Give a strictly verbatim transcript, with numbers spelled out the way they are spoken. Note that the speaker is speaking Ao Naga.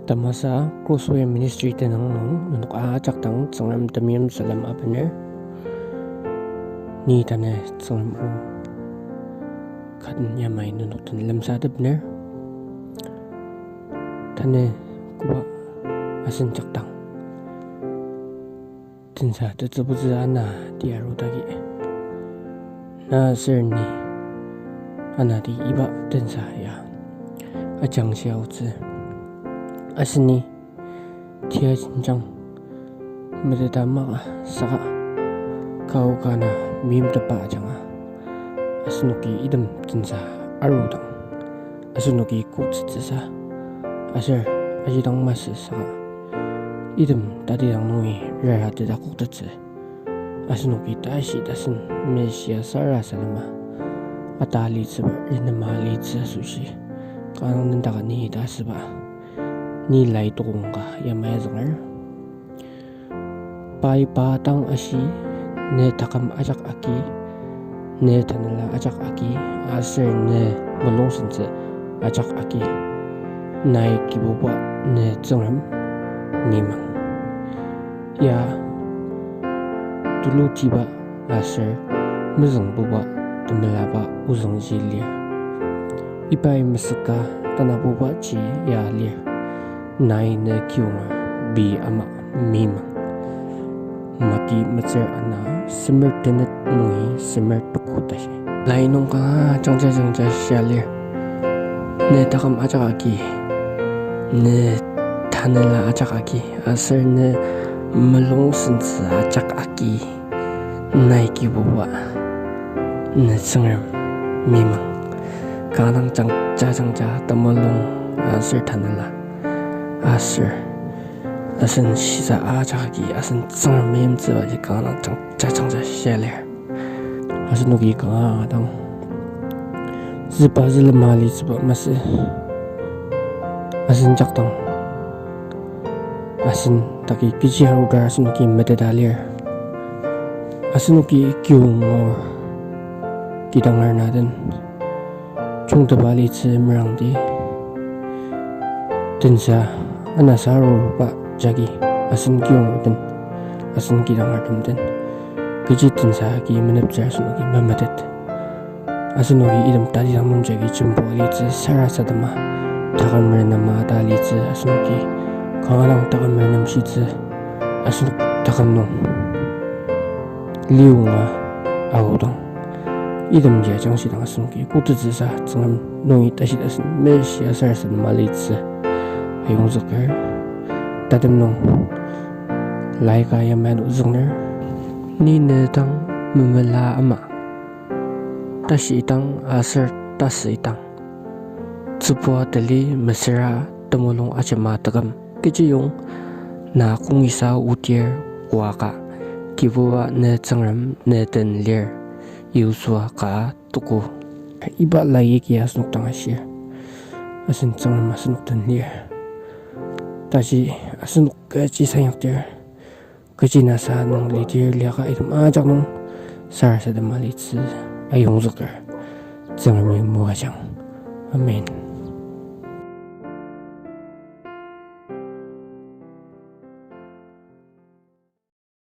Tamasa Crossway Ministry tenüng nung nenok ajak dang Tsüngrem temeim salem abener. Ni tanü Tsüngrem o kaden yamai nenok den lemsatepner. Tanü koba asen jak dang tensa tetsübutsü ana tia arudagi, na aser ni ana ti iba tensa ya ajangshia aotsü. Aseni tia jenjang meteta maka saka kaoka na meimtepa ajanga asenoki item tensa arudang asenoki koktettsüsa, aser aji dang masü saka item tatidang nungi rara teta koktettsü. Asenoki tashi tasen meshia sarasadema ata alitsüba renema alitsü asoshi, kanga nendaka ni ta asüba, ni lai tokong ka yamai azünger. Pai pa dang ashi, ne taküm ajak agi, ne tanela ajak agi, aser ne mulungsentsü ajak agi, nai Kibuba ne Tsüngrem mimang. Ya tulutiba aser mezüngbuba temelaba ozüngji lir. Ibai mesüka tanabubaji ya lir. Nai ne kiyonga pei ama mimang. Mati metsür ana semer tenet nungi semer tuku tashi. Lai nung kanga jangja jangja shia lir. Ne taküm ajak agi, ne tanela ajak agi, aser ne mulungsentsü ajak agi, nai Kibuba ne Tsüngrem mimang. Kanga dang jangja jangja temulung aser tanela aser asen shisa ajak agi asen Tsüngrem meimtsübaji kanga dang jangja jangja shia lir. Asenoki kanga dang züba zülema alitsüba masü, asen jak dang asen dagi kechi arudar asenoki meteta lir. Asenoki kiyong aor kidanger na den jungteba alitsü merangdi. Tensa anasa aruba jagi asen kiyonger den, asen kidangertem den, kechi tensa agi meneptsür asenoki memetet. Asenoki item tatidang nungjagi jembo alitsü sarasadema, taküm renema ata alitsü asenoki kanga dang taküm renemshitsü, asenok taküm nung liunga aodang, itemji ajangshidang asenoki koktettsüsa Tsüngrem nungi tashi tasen meshia sarasadema alitsü ayongzüker. Tatem nung laika yamai ano züngner. Ni ne dang memela ama, tashi dang aser tasü dang, tsübua tali mesüra temulung ajema taküm kechiyong na kongisa otir koaka, Kibuba ne Tsüngrem ne den lir. Yosua ka tuku. Iba laiki asenok dang ashir, asen Tsüngrem asenok den lir. Tashi asenok kechi sayakdir, kechi nasa nung lidir liaka item ajak nung sarasadema alitsü ayongzüker. Tsüngremi moajang. Amen.